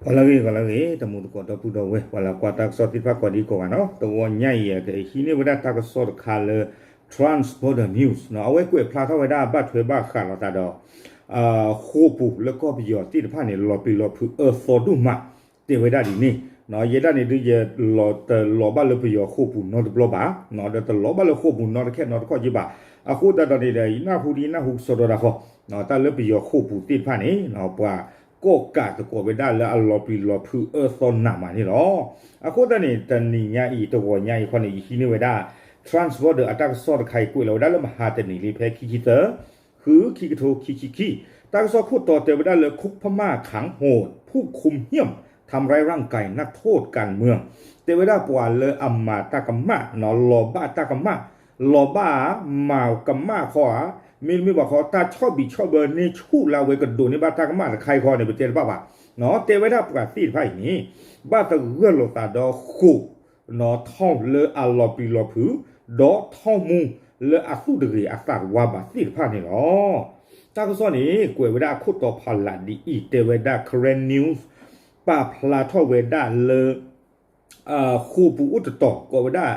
ဂီၤလၢအဂ့ၤ ဂီၤလၢအဂ့ၤ တမူတကိးဒီပုၢ်ဒီဝဲၢ် ပှၤလၢကွၢ်တၢ်ကစီၣ်သ့ၣ်တဖၣ်ကိးဒံကိးဂၤနီၤ, တဂီၤညါအံၤ ယကဟံးန့ၢ်ဝဲဒၣ်တၢ်ကစီၣ်တခါလၢ Trans Border News နီၤ, အဝဲကွဲးဖျါထီၣ်ဝဲဒၣ် ဘၣ်ထွဲဘၣ်ဃးလိာ်သးဒီး ဃိာ်ပူၤလၢကီၢ်ပယီၤသ့ၣ်တဖၣ်န့ၣ် လီၤပျံၤလီၤဖုးအၢသီဒိၣ်မး တဲဝဲဒၣ်ဒ်န့ၣ်, ယဲဒၣ်န့ၣ်ဒုး ယတလီၤဘၣ်လၢပယီၤဃိာ်ပူၤနီတဘျီဘၣ်, ဒီးတလီၤဘၣ်လၢဃိာ်ပူၤနီတခဲနီတခီၣ်က့ဘၣ်, အဃိသတးဒီးန့ၣ်ဒီး ယနၢ်ဟူဒ်ယနၢ်ဟူကစီဒီးတၢ်ဃီ, တၢ်လၢပယီၤဃိာ်ပူၤသ့ၣ်တဖၣ်န့ၣ် ပှၤကိးကးသကိးဝဲဒၣ်လၢအလီၤပျံၤလီၤဖုးအၢသီနးမးန့ၣ်လီၤ. အဃိသတးန့ၣ် တနံၤညါအံၤ တဂီၤညါအံၤခီန့ၣ် ယဟံးန့ၢ်ဝဲဒၣ် Trans Border အတၢ်ကစီၣ်တခါအံၤ ကွဲးလီၤဝဲဒၣ်လၢမဟါတနံၤလံ ဖဲခံဆံသၢ ဃု ခံကထိခံဆံခံ, တၢ်ကစီၣ်ခိၣ်တီတဲဝဲဒၣ်လၢ คุกพม่าขังโหด ผู้คุมเหี้ยมทำร้ายร่างกายนักโทษการเมือง တဲဝဲဒၣ်ပှၤလၢအမၤတၢ်ကမၣ် လီၤဘၣ်တၢ်ကမၣ်, လီၤဘၣ်မၤကမၣ်ဃီဧါ, မ့တမ့ၢ်ဘၣ်ဃီ တၢ်ဆီၣ်ဘံၣ်ဆီၣ်ဘၢန့ၢ်ဆူၣ်လၢအဝဲကဒိးန့ၢ်ဘၣ်တၢ်ကမၣ်တခါအံၤဃီန့ၣ် ပတဲတဘၣ်ဘၣ်, တဲဝဲဒၣ်ပှၤသ့ၣ်တဖၣ်အံၤန့ၣ် ဘၣ်သဂၢၢ်လိာ်သးဒီးဃိာ် နီၢ်ထီၣ်လၢအလီၤပျံၤလီၤဖုး, ဒီးထီၣ်မူလၢအသူၣ်တဂ့ၤအသးတဝါဘၣ်သ့ၣ်တဖၣ်န့ၣ်လီၤ. တၢ်ကစီၣ်န့ၣ် ကွဲးဝဲဒၣ်အခိၣ်တီဖးလးဒ်အံၤ, တဲဝဲဒၣ် Karen News ပာ်ဖျါထီၣ်ဝဲဒၣ်လၢ ဃိာ်ပူၤအိၣ်တတီၤ ကိးဝဲဒၣ်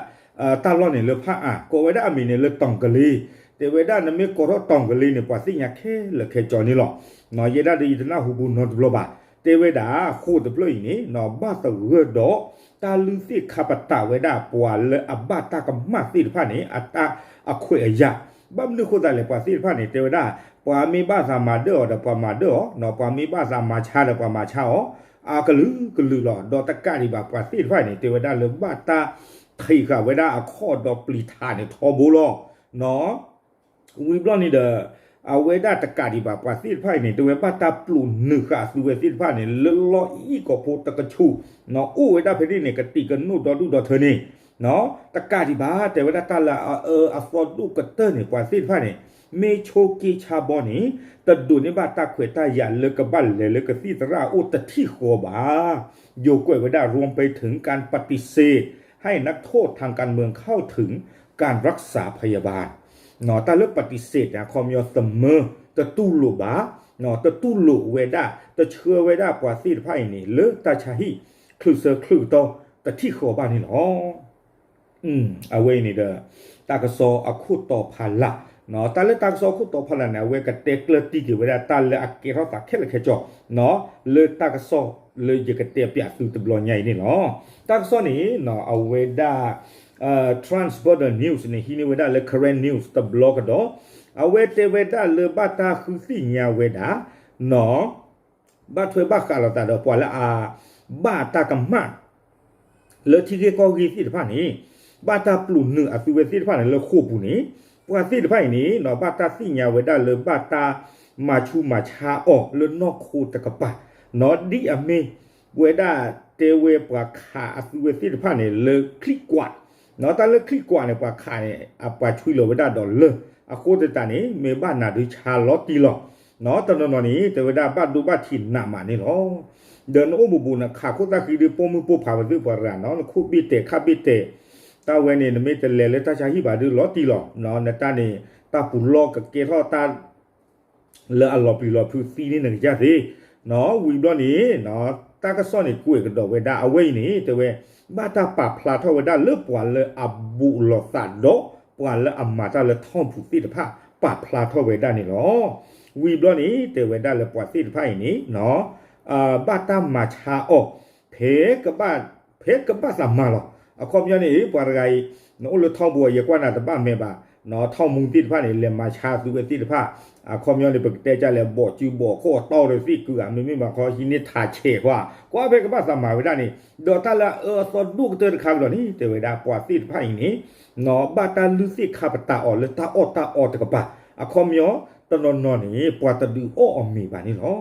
တၢ်လီၢ်န့ၣ်လၢဖးအါ, ကိးဝဲဒၣ်အမံၤန့ၣ်လၢ တီၣ်ကလ့, တဲဝဲဒၣ်နမ့ၢ်ကိးထီၣ်တီၣ်ကလ့န့ၣ် ပှၤသ့ၣ်ညါခဲလၢာ်ခဲဆ့န့ၣ်လီၤ. ယဲဒၣ်ဒီးယတနၢ်ဟူဘူးနီတဘျီဘၣ်, တဲဝဲဒၣ်ဃိာ်တဖျၢၣ်အံၤန့ၣ် ဘၣ်သဂၢၢ်ဒီး တၢ်လုၢ်သ့ၣ်ခါပတာ်ဝဲဒၣ်ပှၤလၢအဘၣ်တၢ်ကမၣ်သ့ၣ်တဖၣ်န့ၣ် အတၢ်အခွဲးအယာ်, ဘၣ်မနုၤဃိသတးလဲၣ် ပှၤသ့ၣ်တဖၣ်န့ၣ် တဲဝဲဒၣ် ပှၤမ့ၢ်ဘၣ်သးမၤဒၢၣ်အီၤဒီးပှၤမၤဒၢၣ်အီၤ, ပှၤမ့ၢ်ဘၣ်သးမၤဆါဒီးပှၤမၤဆါအီၤ, အကလုာ်ကလုာ်လီၤ. ဒီးတကးဒံးဘၣ်ပှၤသ့ၣ်တဖၣ်အံၤန့ၣ် တဲဝဲဒၣ်လၢဘၣ်တၢ်ဃံးဃာ်ဝဲဒၣ်အခီၣ်ဒီးပျံၤထးန့ၣ်ထီဘိလီၤ. ဝံၤဘျီန့ၣ်ဒီး အဝဲဒၣ်တကးဒံးဘၣ်ပှၤသ့ၣ်တဖၣ်အံၤန့ၣ် တဲဝဲဘၣ်တၢ်ပျိာ်နုာ်ဃာ်အသုဝဲသ့ၣ်တဖၣ်န့ၣ် လၢလီၢ်အံၤကီၢ်ဖိတကဆူး, အိၣ်ဝဲဒၣ်ဖဲန့ၣ်န့ၣ် ကတံာ်ကနိၣ်ဒီဒူၣ်ဒီထၢန့ၣ် တကးဒံးဘၣ် တဲဝဲဒၣ်တၢ်လၢအအၢအသီဒိၣ်ကတၢၢ်န့ၣ် ပှၤသ့ၣ်တဖၣ်န့ၣ် မ့ၢ်ဆိးက့ဆါဘီန့ၣ် တဒိးန့ၢ်ဘၣ်တၢ်ခွဲးတၢ်ယာ်လၢကဘၣ်လဲၤလၢကသံၣ်သရၣ်အအိၣ်တထံၣ်ဃီဘၣ်. ယိၤကွဲးဝဲဒၣ် รวมไปถึงการปฏิเสธให้นักโทษทางการเมืองเข้าถึง การรักษาพยาบาล တၢ်လၢ ပฏิเสธ န့ၣ် အခီပညီသမၢ တတူၢ်လိာ်ဘၣ်, တတူၢ်လိာ်ဝဲဒၣ် တဆှၢဝဲဒၣ်ပှၤသ့ၣ်တဖၣ်အံၤန့ၣ် လၢတၢ်ဆါဟံၣ် ချုးဆၢချုးကတီၢ်တထံၣ်ဃီဘၣ်န့ၣ်လီၤ. အဝဲအံၤန့ၣ်ဒီး တၢ်ကစီၣ်အခိၣ်တီဖးလး, တၢ်လၢတၢ်ကစီၣ်အခိၣ်တီဖးလးန့ၣ် အဝဲကတဲကျၢၢ်တံၢ်က့ၤဝဲဒၣ်တၢ်လၢအကဲထီၣ်သးခဲလၢာ်ခဲဆ့ လၢတၢ်ကစီၣ်လၢယကတဲပၠးသုတဘျီညါအံၤန့ၣ်လီၤ. တၢ်ကစီၣ်န့ၣ် အဝဲဒၣ် Trans Border News န့ၣ် ဟံးန့ၢ်ဝဲဒၣ်လၢ Karen News တဘျီကဒီး, အဝဲတဲဝဲဒၣ်လၢဘၣ်တၢ်ဃုသ့ၣ်ညါဝဲဒၣ် ဘၣ်ထွဲဘၣ်ဃးလိာ်သးဒီးပှၤလၢအ ဘၣ်တၢ်ကမၣ် လၢထံဂ့ၢ်ကီၢ်ဂ့ၢ်သ့ၣ်တဖၣ်န့ၣ် ဘၣ်တၢ်ပျိာ်နုာ်အသုဝဲသ့ၣ်တဖၣ်န့ၣ် လၢဃိာ်ပူၤန့ၣ် ပှၤသ့ၣ်တဖၣ်အံၤန့ၣ် ဘၣ်တၢ်သ့ၣ်ညါဝဲဒၣ်လၢဘၣ်တၢ်မၤဆူးမၤဆါအီၤလၢနီၢ်ခိတကပၤ, ဒ်အမ့ၢ်ဝဲဒၣ်တဲဝဲပှၤခးအသုဝဲသ့ၣ်တဖၣ်န့ၣ် လၢချံၣ်ကွး, တၢ်လၢချံၣ်ကွးန့ၣ် ပှၤခးန့ၣ် အပှၤဆွံလီၤဝဲဒၣ်ဒီးလၢၢ်, အဃိသတးန့ၣ် မ့ၢ်ဘၣ်နၤဒုးဆါလီၤတံၢ်လီၤ. တနီၤနီၤန့ၣ် တဲဝဲဒၣ်ဘၣ်ဒိဘၣ်ထံးနးမးန့ၣ်လီၤ. ဒီးနအိၣ်ဘူးဘူးန့ၣ် ခးခိၣ်သၣ်ဃံဒုး ပိာ်မုၣ်ပိာ်ဖးဝဲသုပှၤတဂၤနီၤ, နခိၣ်ဘ့ၣ်တဲာ်ခါဘ့ၣ်တဲာ်, တၢ်ဝဲန့ၣ် နမ့ၢ်တလဲၤလၢတၢ်ဆါဟံၣ်ဘၣ်ဒုးလီၤတံၢ်လီၤ. နတၢ်န့ၣ် တၢ်ပူၤလီၢ်ကကဲထီၣ်တၢ် လၢအလီၤပျံၤလီၤဖုးသံန့ၢ်နကစၢ်သ့, ဝံၤဘျီန့ၣ် တၢ်ကစီၣ်န့ၣ်ကွဲးကဒီးဝဲဒၣ် အဝဲအံၤန့ၣ် တဲဝဲ ဘၣ်တၢ်ပာ်ဖျါထီၣ်ဝဲဒၣ်လၢပှၤလၢအဘူးလိာ်သးဒီး ပှၤလၢအမၤတၢ်လၢထီၣ်ပူၤသ့ၣ်တဖၣ် ပာ်ဖျါထီၣ်ဝဲဒၣ်န့ၣ်လီၤ. ဝံၤဘျီန့ၣ် တဲဝဲဒၣ်လၢပှၤသ့ၣ်တဖၣ်အံၤန့ၣ် ဘၣ်တၢ်မၤဆါအီၤ ဖဲကဘၣ် ဖဲကဘၣ်သးမၤလီၤ. အခီပညီန့ၣ် ပှၤတဂၤအံၤ နအိၣ်လၢထီၣ်ပူၤအံၤ ယကွၢ်နၤတဘၣ်မဲာ်ဘၣ်, ထီၣ်မူသ့ၣ်တဖၣ်န့ၣ် လဲၤမၤဆါသုဝဲသ့ၣ်တဖၣ်, အခီပညီန့ၣ် ပကတဲကလဲၣ် ဘီၣ်စုဘီၣ်ခိၣ်အတီဒီးသ့ၣ်ကုၤဧါ, မ့မ့ၢ်ဘၣ်ခီ ဟံးန့ၢ်ထးဆဲးဃီ, ကွၢ်ဖဲကဘၣ်သးမၤဝဲဒၣ်န့ၣ်, ဒီးတၢ်လၢအအၢအသီဒိၣ်ကတၢၢ်တခါကဒီးန့ၣ် တဲဝဲဒၣ်ပှၤသ့ၣ်တဖၣ်အံၤန့ၣ် ဘၣ်တၢ်လုၢ်သ့ၣ်ခါပတာ်အီၤလၢတၢ်အီၣ်တၢ်အီတကပၤ, အခီပညီ တနီၤနီၤန့ၣ် ပှၤတဒုးအီၣ်အီၤမ့ၤဘၣ်န့ၣ်လီၤ.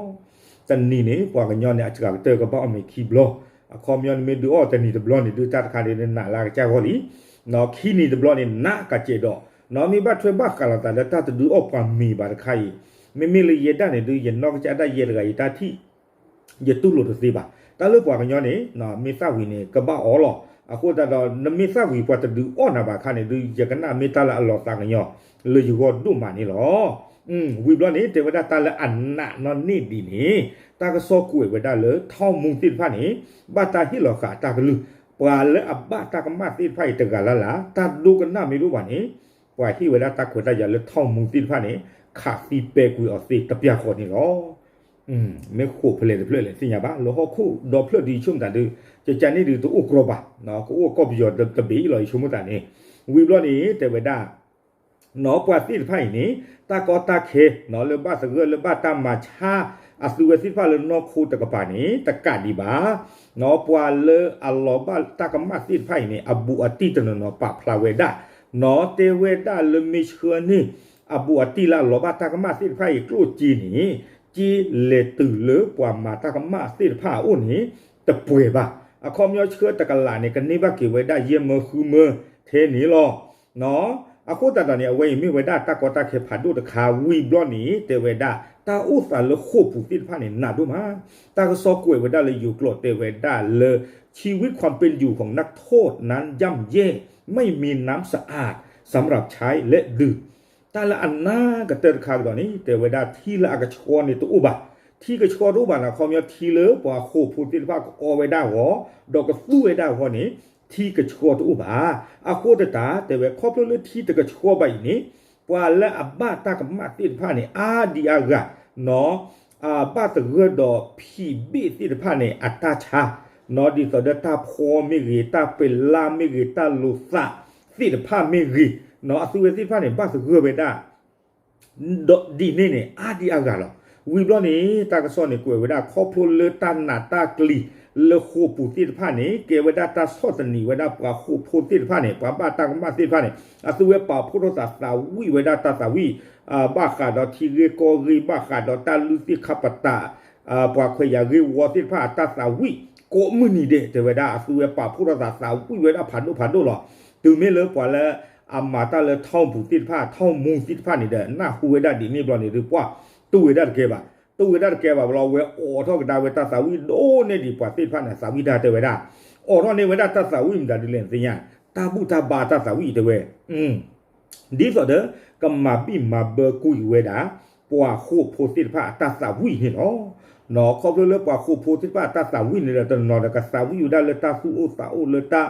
တနံၤန့ၣ် ပှၤကညီန့ၣ် အစှၤကတၢၢ်ကဘၣ်အီၣ်မ့ၤခံဘျီ, အခီပညီန့ၣ်မ့ၢ်ဒုးအီၣ်တနံၤတဘျီန့ၣ် ဒုးတၢ်တခါန့ၣ် နးလၢအကစၢ်ဂီၢ်လံ, ခံနံၤတဘျီန့ၣ် နးကစဲးဒီး, မ့ၢ်ဘၣ်ထွဲဘၣ်ဃးလိာ်သးလၢတၢ်တဒုးအီၣ်ပှၤမ့ၤဘၣ်တခါအံၤ, မ့မ့ၢ်လၢယဲဒၣ်န့ၣ်ဒုး ယနီၢ်ကစၢ်ဒၣ်ယဲတဂၤအံၤတၢ်ထံၣ် ယတူၢ်လိာ်တသ့ဘၣ်. တၢ်လၢပှၤကညီန့ၣ် မ့ၢ်သၣ်ဝံၤန့ၣ် ကဘၣ်အီၣ်လီၤ. အဃိသတးဒီး နမ့ၢ်သၣ်ဝံၤပှၤတဒုးအီၣ်နၤဘၣ်ခါန့ၣ်ဒုး ယကနၣ်မ့ၢ်တၢ်လၢအလီၤသးကညီၤ လၢယဂီၢ်ဒိၣ်မးန့ၣ်လီၤ. ဝံၤဘျီန့ၣ် တဲဝဲဒၣ်တၢ်လၢအနးနီၢ်န့ၢ်ဒံးန့ၣ် တၢ်ကစီၣ်ကွဲးဝဲဒၣ်လၢ ထီၣ်မူသ့ၣ်တဖၣ်န့ၣ် ဘၣ်တၢ်ဟ့ၣ်လီၤဃာ်တၢ်ကလုၢ် ပှၤလၢအဘၣ်တၢ်ကမၣ်သ့ၣ်တဖၣ်အံၤတဂၤလၢ်လၢ် တၢ်ဒိကနၣ်မ့ၢ်တအိၣ်ဘၣ်န့ၣ် ပှၤဟ့ၣ်ဝဲဒၣ်တၢ်ခွဲးတၢ်ယာ်လၢထီၣ်မူသ့ၣ်တဖၣ်န့ၣ် ခးသံပဲကွံာ်အီၤသ့တပျၢ်ဃီန့ၣ်လီၤ. မ့ၢ်ဃိာ်ဖဲလဲၣ်တဖျၢၣ်လဲၣ်သ့ၣ်ညါဘၣ် လၢဟီၣ်ခိၣ်ဒီဖျၢၣ်ဒ်ဆိကမိၣ်တၢ်ဒုး ကကန့ၣ်ဒုးတအိၣ်ကြီဘၣ် ကအိၣ်ကီၢ်ပယီၤတဘ့ၣ်အံၤလီၤ ယဆိကမိၣ်တၢ်န့ၣ် ဝံၤဘျီန့ၣ် တဲဝဲဒၣ် နီၢ်ပှၤသ့ၣ်တဖၣ်အံၤန့ၣ် တၢ်ကီတၢ်ခဲ နီၢ်လၢဘၣ်သဂၢၢ်လၢဘၣ်တၢ်မၤဆါ အသုဝဲသ့ၣ်တဖၣ်လၢနီၢ်ခိတကပၤန့ၣ် တကးဒံးဘၣ် နီၢ်ပှၤလၢအလီၤဘၣ်တၢ်ကမၣ်သ့ၣ်တဖၣ်အံၤန့ၣ် အဘူးအတံၢ်တနီၤနီၤပာ်ဖျါဝဲဒၣ် နီၢ်တဲဝဲဒၣ်လၢမ့ၢ်ဆှၢန့ၢ် အဘူးအတံၢ်လၢအလီၤဘၣ်တၢ်ကမၣ်သ့ၣ်တဖၣ်အံၤကျိၣ်စ့န့ၣ် စ့လဲၤတုၤလၢပှၤမၤတၢ်ကမၣ်သ့ၣ်တဖၣ်အအိၣ်န့ၣ် တပှဲၤဘၣ်. အခီပညီဆှၢတကလးန့ၣ် ကန့ၢ်ဘၣ်က့ၤဝဲဒၣ်ယဲၢ်မၢဃုမၢထဲန့ၣ်လီၤ. အဃိသတးဒီးန့ၣ် အဝဲအံၤမ့ၢ်ဝဲဒၣ်တၢ်ကီတၢ်ခဲဖးဒိၣ်တခါ ဝံၤဘျီန့ၣ် တဲဝဲဒၣ် တၢ်အိၣ်သးလၢဃိာ်ပူၤသ့ၣ်တဖၣ်န့ၣ် နးဒိၣ်မး တၢ်ကစီၣ်ကွဲးဝဲဒၣ်လၢယိၤကျိာ်တဲဝဲဒၣ်လၢ ชีวิตความเป็นอยู่ของนักโทษนั้นย่ำแย่ ไม่มีน้ำสะอาดสำหรับใช้และดื่ม တၢ်လၢအနးကတၢၢ်တခါကဒီးန့ၣ် တဲဝဲဒၣ်ထံလၢအကဆှီန့ၣ်တအိၣ်ဘၣ်. ထံကဆှီတအိၣ်ဘၣ်န့ၣ် အခီပညီထံလၢပှၤဃိာ်ဖိသ့ၣ်တဖၣ်ကအီဝဲဒၣ်အဂီၢ် ဒီးကသူဝဲဒၣ်အဂီၢ်န့ၣ် ထံကဆှီတအိၣ်ဘၣ်. အဃိသတး တဲဝဲခီဖျိလၢထံတကဆှီဘၣ်အံၤန့ၣ် ပှၤလၢအဘၣ်တၢ်ကမၣ်သ့ၣ်တဖၣ်န့ၣ် အါဒံအါဂၤ နီၢ် ဘၣ်သဂၢၢ်ဒီးဖံးဘ့ၣ်သ့ၣ်တဖၣ်န့ၣ် အတၢ်ဆါ နီၢ်ဒ်သိးဒီးတၢ်ဖှီမ့ၢ်ဂ့ၤ တၢ်ပလါမ့ၢ်ဂ့ၤ တၢ်လိာ်သးသ့ၣ်တဖၣ်မ့ၢ်ဂ့ၤ နီၢ်အသုဝဲသ့ၣ်တဖၣ်န့ၣ် ဘၣ်သဂၢၢ်ဝဲဒၣ် ဒီးဒ်န့ၣ်န့ၣ် အါဒံအါဂၤလီၤ. ဝံၤဘျီန့ၣ် တၢ်ကစီၣ်န့ၣ်ကွဲးဝဲဒၣ် ခီဖျိလၢတၢ်နးတၢ်ကျံၤလၢဃိာ်ပူၤသ့ၣ်တဖၣ်န့ၣ် ကဲဝဲဒၣ်တၢ်ဆီၣ်သနံးဝဲဒၣ်ပှၤဃိာ်ဖိသ့ၣ်တဖၣ်န့ၣ် ပှၤဘၣ်တၢ်ကမၣ်သ့ၣ်တဖၣ်န့ၣ် အသုဝဲပာ်ဖှိၣ်ထီၣ်သးသးဝံၣ်ဝဲဒၣ်တၢ်သးဝံၣ် ဘၣ်ဃးဒီးထံဂ့ၢ်ကီၢ်ဂ့ၢ် ဘၣ်ဃးဒီးတၢ်လုၢ်သ့ၣ်ခါပတာ် ပှၤခွဲးယာ်ဂ့ၢ်ဝီသ့ၣ်တဖၣ်အတၢ်သးဝံၣ် ကိးမုၢ်နံၤဒဲး တဲဝဲဒၣ် အသုဝဲပာ်ဖှိၣ်ထီၣ်သးသးဝံၣ်ဝဲဒၣ်ဖးဒိၣ်ဖးဒိၣ်လီၤ. တုၤမ့ၢ်လၢပှၤလၢအမၤတၢ်လၢထီၣ်ပူၤသ့ၣ်တဖၣ် ထီၣ်မူသ့ၣ်တဖၣ်န့ၣ်ဒီး နၢ်ဟူဝဲဒၣ်ဒ်န့ၣ်ဘျီန့ၣ်ဒီး ပှၤတူၢ်ဝဲဒၣ်တကဲဘၣ်, တူၢ်ဝဲဒၣ်တကဲဘၣ်ဘျီ ဝဲအိးထီၣ်ကဒါဝဲတၢ်သးဝံၣ်ဒိၣ်န့ၢ်ဒံးပှၤသ့ၣ်တဖၣ်န့ၣ် သးဝံၣ်တၢ်တဲဝဲဒၣ်, အိးထီၣ်န့ၢ်ဝဲဒၣ်တၢ်သးဝံၣ်မတၤဒ်လဲၣ်သ့ၣ်ညါ, တၢ်ဘူၣ်တၢ်ဘါတၢ်သးဝံၣ်တဲဝဲ ဒ်သိးဒီး ကမၤဘံၣ်မၤဘၢကွံာ်ဝဲဒၣ် ပှၤဃိာ်ဖိသ့ၣ်တဖၣ်အတၢ်သးဝံၣ်န့ၣ်လီၤ. ခီဖျိလၢပှၤဃိာ်ဖိသ့ၣ်တဖၣ်အတၢ်သးဝံၣ်န့ၣ်ဒီး တနီၤဒီးကသးဝံၣ်ဝဲဒၣ်လၢတၢ်သူၣ်အိၣ်သးအိၣ်လၢတၢ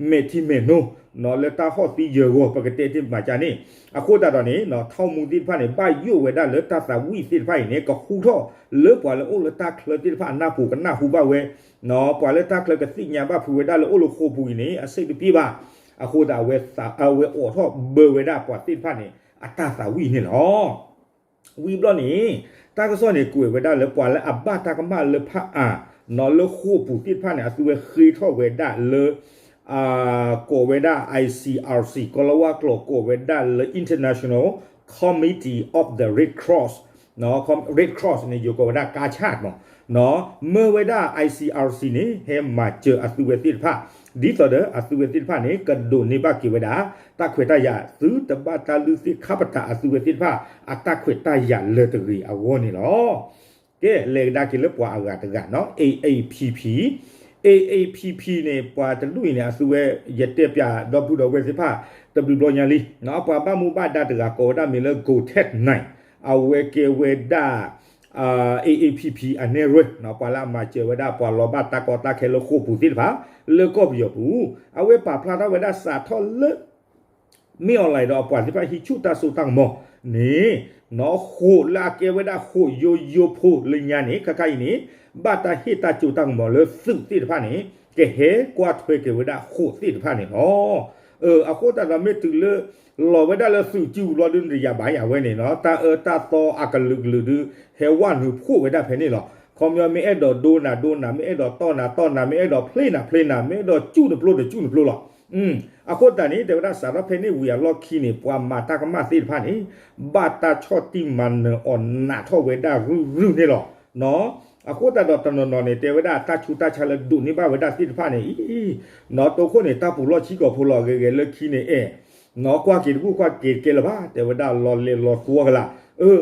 ်မဲာ်ထံမဲာ်နိ လၢတၢ်ဟီၣ်သံယၢၤဂီၤ ပကတဲတ့ၢ်မၤကၢန့ၣ်, အဃိသတးဒီးန့ၣ် ထီၣ်မူသ့ၣ်တဖၣ်န့ၣ် ဘၣ်ယိၣ်ဝဲဒၣ်လၢတၢ်သးဝံၣ်သ့ၣ်တဖၣ်အံၤန့ၣ် ကဃူထီၣ်လၢပှၤလၢအိၣ်လၢတၢ်ချၢသ့ၣ်တဖၣ်အနၢ်ပူၤကနၢ်ဟူဘၣ်ဝဲ, ပှၤလၢတၢ်ချၢကသ့ၣ်ညါဘၣ်ဖုးဝဲဒၣ်လၢအိၣ်လၢဃိာ်ပူၤအံၤန့ၣ် အဆ့တပ့ၢ်ဘၣ်, အဃိသတး အဝဲအိးထီၣ်ဘၢဝဲဒၣ်ပှၤသ့ၣ်တဖၣ်န့ၣ် အတၢ်သးဝံၣ်န့ၣ်လီၤ. ဝံၤဘျီန့ၣ် တၢ်ကစီၣ်န့ၣ်ကွဲးဝဲဒၣ်လၢပှၤလၢအဘၣ်တၢ်ကမၣ်လၢဖးအါ နီၢ်လၢဃိာ်ပူၤသ့ၣ်တဖၣ်န့ၣ် အသုဝဲဃ့ထီၣ်ဝဲဒၣ်လၢ ကိးဝဲဒၣ် I C R C ကီၤလၤဝါကျိာ်ကိးဝဲဒၣ်လၢ International Committee of the Red Cross, Red Cross န့ၣ် ယိၤကိးဝဲဒၣ် ကါဆၣ်မး, မၢဝဲဒၣ် I C R C န့ၣ် ဟဲမၤစၢၤအသုဝဲသ့ၣ်တဖၣ် ဒ်သိးဒီးအသုဝဲသ့ၣ်တဖၣ်န့ၣ် ကဒိးန့ၢ်ဘၣ်က့ၤဝဲဒၣ် တၢ်ခွဲးတၢ်ယာ် သုတဘၣ်တၢ်လုၢ်သ့ၣ်ခါပတာ်အသုဝဲသ့ၣ်တဖၣ် အတၢ်ခွဲးတၢ်ယာ်လၢတဂ့ၤအဂီၢ်န့ၣ်လီၤ. ကဲ လဲၤကဒါက့ၤလၢပှၤအဂၤတဂၤနီၢ် A A P P, A A P P န့ၣ် ပှၤတဒူၣ်အံၤန့ၣ် အသုဝဲ ယတဲပၠးဒီပုၢ်ဒီဝဲၢ်သ့ၣ်တဖၣ် တဘျုးဘျီညါလံ, ပှၤဘၣ်မူဘၣ်ဒါတဂၤကိးဝဲဒၣ်မ့ၢ်လၢ Go Tet Nine, အဝဲကဲဝဲဒၣ် A A P P အနဲၣ်ရွဲၣ်, ပှၤလၢအမၤစၢၤဝဲဒၣ် ပှၤလီၤဘၣ်တၢ်ကီတၢ်ခဲလၢဃိာ်ပူၤသ့ၣ်တဖၣ် လၢကီၢ်ပယီၤပူၤ, အဝဲပာ်ဖျါထီၣ်ဝဲဒၣ်စးထီၣ်လၢ မ့ၢ်အီၣ်လဲၣ်ဒီးအပှၤသ့ၣ်တဖၣ်ဟံးဆူၣ်တၢ်စိတၢ်ကမီၤန့ၣ်, ဃိာ်လၢအကဲဝဲဒၣ်ဃိာ်ယိယိဖိလၢညါန့ၣ် ခါခါအံၤန့ၣ် ဘၣ်တၢ်ဟ့ၣ်တၢ်စိတၢ်ကမီၤလၢသုးသ့ၣ်တဖၣ်န့ၣ် ကဟဲကွၢ်ထွဲက့ၤဝဲဒၣ်ဃိာ်သ့ၣ်တဖၣ်န့ၣ်လီၤ. အဃိသတးဒီးမ့ၢ်တုၤလၢ လီၤဝဲဒၣ်လၢသုးစုပူၤဘျီဒုး နတယာ်ဘၣ်ယၤဝဲန့ၣ်နီၢ် တၢ်အၢတၢ်သီအကလုာ်ကလုာ်ဒုး ဟဲဝဲနုာ်ဖှိၣ်ဝဲဒၣ်ဖဲန့ၣ်လီၤ. ခီပညီမ့ၢ်အဲၣ်ဒိးဒိနၤဒိနၤ မ့ၢ်အဲၣ်ဒိးတီၢ်နၤတီၢ်နၤ မ့ၢ်အဲၣ်ဒိးဖျ့နၤဖျ့နၤ မ့ၢ်အဲၣ်ဒိးစူၣ်နပျိတစူၣ်နပျိလီၤ. အဃိသတးန့ၣ် တဲဝဲဒၣ်စးထီၣ်ဖဲန့ၣ်ဝံၤအလီၢ်ခံန့ၣ် ပှၤမၤတၢ်ကမၣ်သ့ၣ်တဖၣ်န့ၣ် ဘၣ်တၢ်ဆီၣ်တံၢ်မၤနၢၤအီၤနးထီၣ်ဝဲဒၣ်ရုၢ်ရုၢ်န့ၣ်လီၤ. အဃိသတးဒီးတနီၤနီၤန့ၣ် တဲဝဲဒၣ်တၢ်ဆူးတၢ်ဆါလၢဒိးန့ၢ်ဘၣ်ဝဲဒၣ်သ့ၣ်တဖၣ်န့ၣ်အံၤ နီၢ်တိခိၣ်န့ၣ် တၢ်ပူၤလီၢ်ဆံကီၢ်ဖိလီၤဂဲၤဂဲၤလၢခံန့ၣ်အဲၣ် နီၢ်ကွၢ်က့ၤတဘူၣ်ကွၢ်က့ၤတကဲလၢၤဘၣ် တဲဝဲဒၣ်လီၤလဲၤလီၤသွီကလာ်.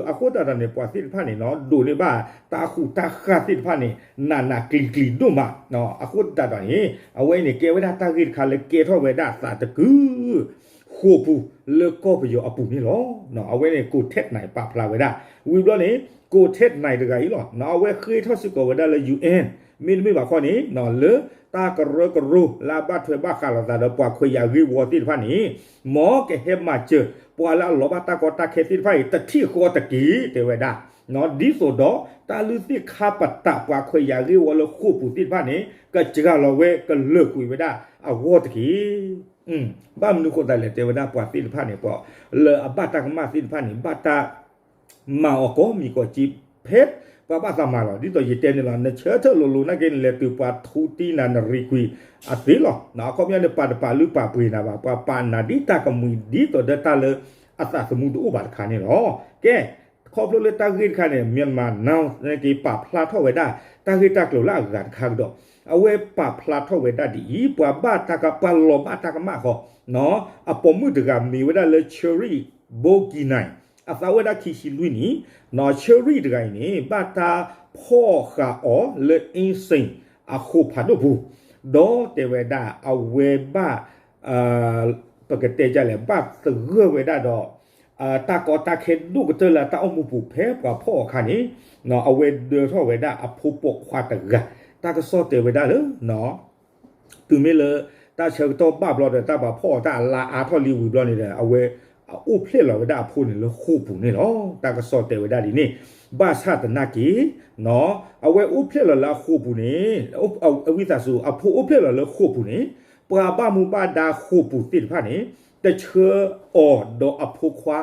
အဃိသတးဒီးန့ၣ် ပှၤသ့ၣ်တဖၣ်န့ၣ်နီၢ် ဒိးန့ၢ်ဘၣ်တၢ်ဃူးတၢ်ဃာ်သ့ၣ်တဖၣ်န့ၣ် နးနးကျံၤကျံၤဒိၣ်မး. အဃိသတးဒီးန့ၣ် အဝဲအံၤန့ၣ် ကဲဝဲဒၣ်တၢ်ဂ့ၢ်တခါလၢကဲထီၣ်ဝဲဒၣ်သးတကုာ် ဃိာ်ပူၤလၢကီၢ်ပယီၤအပူၤန့ၣ်လီၤ. အဝဲန့ၣ် ကိးထဲးနၢၣ် ပာ်ဖျါဝဲဒၣ်, ဝံၤဘျီန့ၣ် ကိးထဲးနၢၣ်တဂၤအံၤလီၤ. အဝဲဃ့ထီၣ်စ့ၢ်ကီးဝဲဒၣ်လၢ ယူၣ်အဲၣ်, မ့တမ့ၢ်ဘၣ်ခီန့ၣ် လၢတၢ်ကရၢကရိလၢအဘၣ်ထွဲဘၣ်ဃးလိာ်သးဒီးပှၤခွဲးယာ်ဂ့ၢ်ဝီသ့ၣ်တဖၣ်န့ၣ် မ်ကဟဲမၤစၢၤပှၤလၢအလီၤဘၣ်တၢ်ကီတၢ်ခဲသ့ၣ်တဖၣ်အံၤ တထံၣ်ဃီတက့ၢ် တဲဝဲဒၣ်. ဒ်သိးဒီးတၢ်လုၢ်သ့ၣ်ခါပတာ်ပှၤခွဲးယာ်ဂ့ၢ်ဝီလၢဃိာ်ပူၤသ့ၣ်တဖၣ်န့ၣ် ကစှၤလီၤဝဲကလၢာ်ကွံာ်ဝဲဒၣ်အဂီၢ်တက့ၢ်. ဘၣ်မနုၤဃိသတးလဲၣ် တဲဝဲဒၣ်ပှၤသ့ၣ်တဖၣ်န့ၣ် ပှၤလၢအဘၣ်တၢ်ကမၣ်သ့ၣ်တဖၣ်န့ၣ် ဘၣ်တၢ်မၤအီၤကိးမံၤကိးကၠ့ ဖဲပှၤဘၣ်သးမၤလီၤ. ဒ်သိးယတဲန့ၣ်လီၤ, နဆၢထၢၣ်လိၤလိၤနာ်က့န့ၣ် လဲၤတုၤပှၤထူတံနၤနရံၣ်ကွံာ်အသ့လီၤ. အခီပညီန့ၣ် ပှၤတပာ်လုၢ်ပာ်ပှ့ၤနၤဘၣ်, ပှၤပာ်နၤဒ်တၢ်ကမှံၤ ဒ်သိးဒီးတၢ်လၢအသးသမူတအိၣ်ဘၣ်တခါန့ၣ်လီၤ. ကဲ, ခီဖျိလၢတၢ်ဂ့ၢ်တခါန့ၣ် Myanmar Now နာ်က့ ပာ်ဖျါထီၣ်ဝဲဒၣ် တၢ်ဂ့ၢ်တၢ်ကျိၤလၢအဂၤတခါကဒီး, အဝဲပာ်ဖျါထီၣ်ဝဲဒၣ်ဒ်အံၤ, ပှၤဘၣ်တၢ်က, ပှၤလီၤဘၣ်တၢ်ကမၣ်ဃီ အပိာ်မုၣ်တဂၤမ့ၢ်ဝဲဒၣ်လၢ Cheri Boginai, အသးဝဲဒၣ်ခံဆံလွံၢ်နံၣ်, Cheri တဂၤအံၤန့ၣ် ဘၣ်တၢ်ဖီၣ်ဃာ်အီၤလၢ insane အဃိာ်ဖးဒိၣ်ပူၤ, ဒီးတဲဝဲဒၣ်အဝဲဘၣ် ပကတဲဒ်လဲၣ်, ဘၣ်သဂၢၢ်ဝဲဒၣ်ဒီး တၢ်ကီတၢ်ခဲဒိၣ်ကတၢၢ်လၢတၢ်အိၣ်မူပူၤ ဖဲပှၤဖီၣ်အီၤအခါန့ၣ် အဝဲဒၢထီၣ်ဝဲဒၣ်အဖိပိာ်ခွါတဂၤ, တၢ်ကစီၣ်တဲဝဲဒၣ်လၢ တုၤမ့ၢ်လၢတၢ်ဆၢကတီၢ်ဘၣ်ဘျီဒီး တၢ်ပာ်ဖီၣ်အီၤတၢ်အလါအါထီၣ်လံဝံၤဘျီန့ၣ်ဒီး အဝဲအအိၣ်ဖျဲၣ်လီၤဝဲဒၣ်အဖိန့ၣ်လၢဃိာ်ပူၤန့ၣ်လီၤ. တၢ်ကစီၣ်တဲဝဲဒၣ်ဒ်န့ၣ်, ဘၣ်ဆၣ်သနာ်က့ အဝဲအိၣ်ဖျဲၣ်လီၤလၢအဃိာ်ပူၤန့ၣ် အဝံသးစူၤ အဖိအိၣ်ဖျဲၣ်လီၤလၢဃိာ်ပူၤန့ၣ် ပှၤဘၣ်မူဘၣ်ဒါဃိာ်ပူၤသ့ၣ်တဖၣ်န့ၣ် တဆှၢအီၤဒီးအဖိခွါ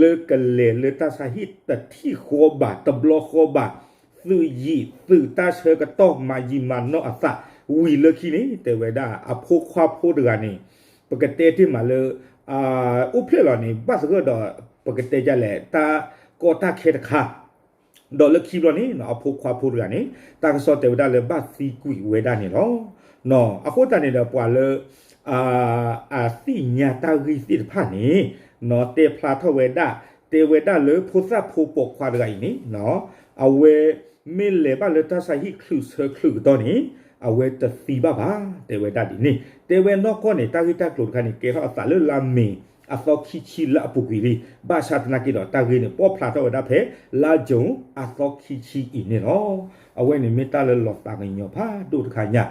လၢကလဲၤလၢတၢ်ဆါဟံၣ်တထံၣ်ဃီဘၣ် တဘျီဃီဘၣ်, သုးယံာ်သုးတၢ်ဆၢကတီၢ်မၤယံာ်မၤနီၢ်အသးဝံၤလၢခံန့ၣ် တဲဝဲဒၣ်အဖိခွါဖိတဂၤန့ၣ် ပကတဲတ့ၢ်မးလၢ အိၣ်ဖျဲၣ်လီၤန့ၣ် ဘၣ်သဂၢၢ်ဒီး ပကတဲဒ်လဲၣ် တၢ်ကီတၢ်ခဲတခါ ဒီးလၢခံဘျီန့ၣ် အဖိခွါဖိတဂၤန့ၣ် တၢ်ကစီၣ်တဲဝဲဒၣ်လၢဘၣ်သံကွံာ်ဝဲဒၣ်န့ၣ်လီၤ. အဃိသတးန့ၣ်ဒီး ပှၤလၢ အသ့ၣ်ညါတၢ်ဂ့ၢ်သ့ၣ်တဖၣ်န့ၣ် တဲဖျါထီၣ်ဝဲဒၣ်, တဲဝဲဒၣ်လၢဖိသၣ်ဖိပိာ်ခွါတဂၤအံၤန့ၣ် အဝဲမ့ၢ်လဲၤဘၣ်လၢတၢ်ဆါဟံၣ်ချုးဆၢချုးကတီၢ်န့ၣ် အဝဲတသံဘၣ်ဘၣ် တဲဝဲဒၣ်ဒ်န့ၣ်. တဲဝဲနီၢ်ကီၢ်န့ၣ် တၢ်ဂ့ၢ်တၢ်ကျိၤတခါန့ၣ် ကဲထီၣ်အသးလၢလါမ့ၤအသီခံဆံလၢအပူၤကွံာ်လံ. ဘၣ်ဆၣ်သနာ်က့ဒီး တၢ်ဂ့ၢ်န့ၣ် ပီၣ်ဖျါထီၣ်ဝဲဒၣ်ဖဲ လါကၠိၤအသီခံဆံအံၤန့ၣ်လီၤ. အဝဲန့ၣ်မ့ၢ်တၢ်လၢလီၤသးကညီၤဖးဒိၣ်တခါညါ,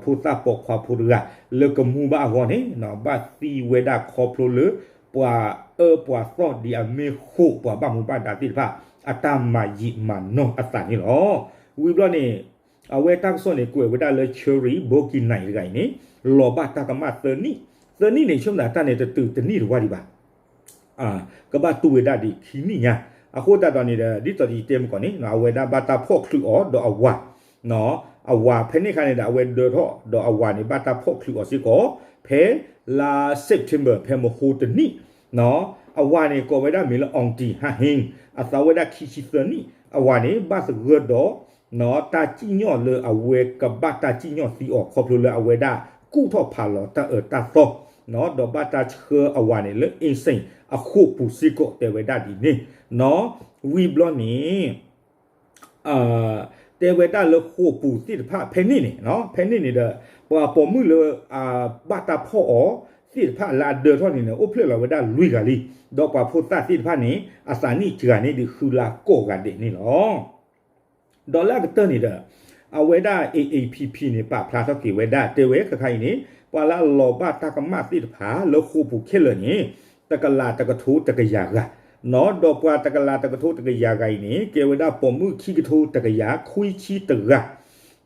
ဖိသၣ်ပိာ်ခွါဖိတဂၤ လၢကမူဘၣ်အဂီၢ်န့ၣ် ဘၣ်သံဝဲဒၣ်ခီဖျိလၢ ပှၤအၢပှၤသီၣ်ဒ်အမ့ၢ်ဃိာ်ပှၤဘၣ်မူဘၣ်ဒါသ့ၣ်တဖၣ် အတၢ်မၤယံာ်မၤနီၢ်အသးန့ၣ်လီၤ. ဝံၤဘျီန့ၣ် အဝဲတၢ်ကစီၣ်န့ၣ် ကွဲးဝဲဒၣ်လၢ Cheri Boginai တဂၤအံၤန့ၣ် လီၤဘၣ်တၢ်ကမၣ်သၢနံၣ်, သၢနံၣ်န့ၣ် ဆိကမိၣ်တၢ်န့ၣ် တတုၤတနံၣ်တဝၢ်ဒံးဘၣ် ကဘၣ်တူၢ်ဝဲဒၣ်ဒံးခံနံၣ်ညါ. အဃိသတးဒီးန့ၣ်ဒီး ဒ်သိးယတဲမုၢ်ကီၢ်န့ၣ် အဝဲဒၣ်ဘၣ်တၢ်ဖီၣ်ချုးအီၤဒီးအဝၤ, အဝၤဖဲန့ၣ်အခါန့ၣ်ဒီး အဝဲဒၢထီၣ်ဒီးအဝၤန့ၣ် ဘၣ်တၢ်ဖီၣ်ချုးအီၤစ့ၢ်ကီး ဖဲလါ September ဖဲမဟိတနံၣ်, အဝၤန့ၣ်ကိးဝဲဒၣ်မ့ၢ်လၢ Aung Ti Ha Hing အသးဝဲဒၣ်ခံဆံသၢနံၣ်, အဝၤန့ၣ် ဘၣ်သဂၢၢ်ဒီး တၢ်စံၣ်ညီၣ်လၢအဝဲကဘၣ်တၢ်စံၣ်ညီၣ်သံအီၤ ခီဖျိလၢအဝဲဒၣ်ကူၣ်ထီၣ်ဖးလီၤတၢ်အၢတၢ်သီ, ဒီးဘၣ်တၢ်ဆှၢအဝၤန့ၣ်လၢ insane အဃိာ်ပူၤစ့ၢ်ကီး တဲဝဲဒၣ်ဒ်န့ၣ်. ဝံၤဘျီန့ၣ် တဲဝဲဒၣ်လၢဃိာ်ပူၤသ့ၣ်တဖၣ် ဖဲန့ၣ်န့ၣ်, ဖဲန့ၣ်န့ၣ်ဒီး ပှၤပိာ်မုၣ်လၢ ဘၣ်တၢ်ဖီၣ်အီၤသ့ၣ်တဖၣ်လၢအဒၢထီၣ်န့ၣ်န့ၣ် အိၣ်ဖျဲၣ်လီၤဝဲဒၣ်လွံၢ်ဂၤလံ, ဒီးပှၤဖိသၣ်သ့ၣ်တဖၣ်န့ၣ် အသးနံၣ်စှၤန့ၢ်ဒံးဃုလါကိးဂၤဒဲးန့ၣ်လီၤ. ဒီးလၢအကတၢၢ်န့ၣ်ဒီး အဝဲဒၣ် A A P P န့ၣ် ပာ်ဖျါထီၣ်က့ၤဝဲဒၣ် တဲဝဲခဲခါအံၤန့ၣ် ပှၤလၢအလီၤဘၣ်တၢ်ကမၣ်သ့ၣ်တဖၣ်လၢဃိာ်ပူၤခဲလၢာ်န့ၣ် တကလးတကထိတကယၤဂၤ, ဒီးပှၤတကလးတကထိတကယၤဂၤအံၤန့ၣ် ကဲဝဲဒၣ်ပိာ်မုၣ်ခံကထိတကယၤခွံဆံတဂၤ,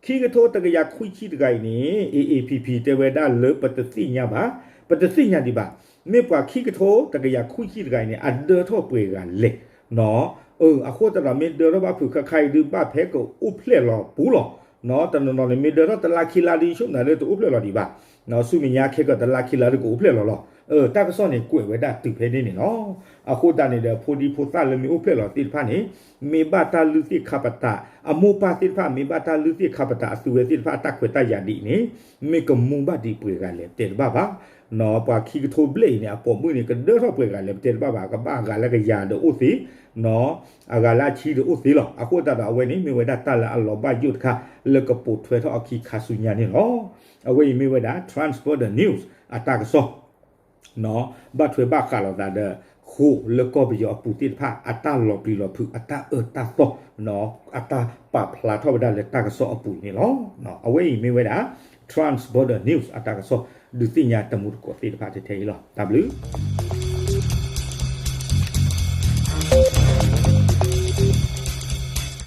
ခံကထိတကယၤခွံဆံတဂၤအံၤန့ၣ် A A P P တဲဝဲဒၣ်လၢပတသ့ၣ်ညါဘၣ်, ပတသ့ၣ်ညါဒံးဘၣ်, မ့ၢ်ပှၤခံကထိတကယၤခွံဆံတဂၤအံၤန့ၣ် အဒၢထီၣ်ပှဲၤဂၤလဲၣ် အဃိသတးဒီး မ့ၢ်ဒၢထီၣ်ဘၣ်ဖုးခါခါအံၤဒုး ဘၣ်ဖဲကအိၣ်ဖျဲၣ်လီၤပူၤလီၤ. တနီၤနီၤန့ၣ် မ့ၢ်ဒၢထီၣ်တလါခံလါဒုး ဆိကမိၣ်လၢတအိၣ်ဖျဲၣ်လီၤဒံးဘၣ်. ဆူမဲာ်ညါခဲကတလါခံလါဒုး ကအိၣ်ဖျဲၣ်လီၤလီၤ. တၢ်ကစီၣ်န့ၣ် ကွဲးဝဲဒၣ်တုၤဖဲန့ၣ်န့ၣ်လီၤ. အဃိသတးန့ၣ်ဒီး ဖိဒံဖိသၣ်လၢမ့ၢ်အိၣ်ဖျဲၣ်လီၤသ့ၣ်တဖၣ်န့ၣ် မ့ၢ်ဘၣ်တၢ်လုၢ်သ့ၣ်ခါပတာ်, အမိၢ်ပၢ်သ့ၣ်တဖၣ် မ့ၢ်ဘၣ်တၢ်လုၢ်သ့ၣ်ခါပတာ် အသုဝဲသ့ၣ်တဖၣ် အတၢ်ခွဲးတၢ်ယာ်ဒ်အံၤန့ၣ် မ့ၢ်ကမူဘၣ်ဒံးပှဲၤဂၤလဲၣ် ပတဲတဘၣ်ဘၣ်. ပှၤခံကထိဘျဲၣ်အံၤန့ၣ် အပိာ်မုၣ်န့ၣ် ကဒၢထီၣ်ပှဲၤဂၤလဲၣ် ပတဲတဘၣ်ဘၣ်, ကဘၣ်အဂၤလၢကယၤဒီးအိၣ်သ့, အဂၤလၢအဆံဒီးအိၣ်သ့လီၤ. အဃိသတးဒီး အဝဲန့ၣ် မ့ၢ်ဝဲဒၣ်တၢ်လၢအလီၤဘၣ်ယိၣ်တခါ လၢကပိာ်ထွဲထီၣ်အခံခါဆူညါန့ၣ်လီၤ. အဝဲအံၤမ့ၢ်ဝဲဒၣ် Transfer the News အတၢ်ကစီၣ် ဘၣ်ထွဲဘၣ်ဃးလိာ်သးဒီး ဃိာ်လၢကီၢ်ပယီၤအပူၤသ့ၣ်တဖၣ် အတၢ်လီၤပျံၤလီၤဖုး အတၢ်အၢတၢ်သီ အတၢ်ပာ်ဖျါထီၣ်ဝဲဒၣ်လၢတၢ်ကစီၣ်အပူၤန့ၣ်လီၤ. အဝဲအံၤမ့ၢ်ဝဲဒၣ် Trans Border News အတၢ်ကစီၣ် ဒုးသ့ၣ်ညါတမူတကိးသ့ၣ်တဖၣ်ထဲထဲအံၤလီၤ. တၢ်ဘျုး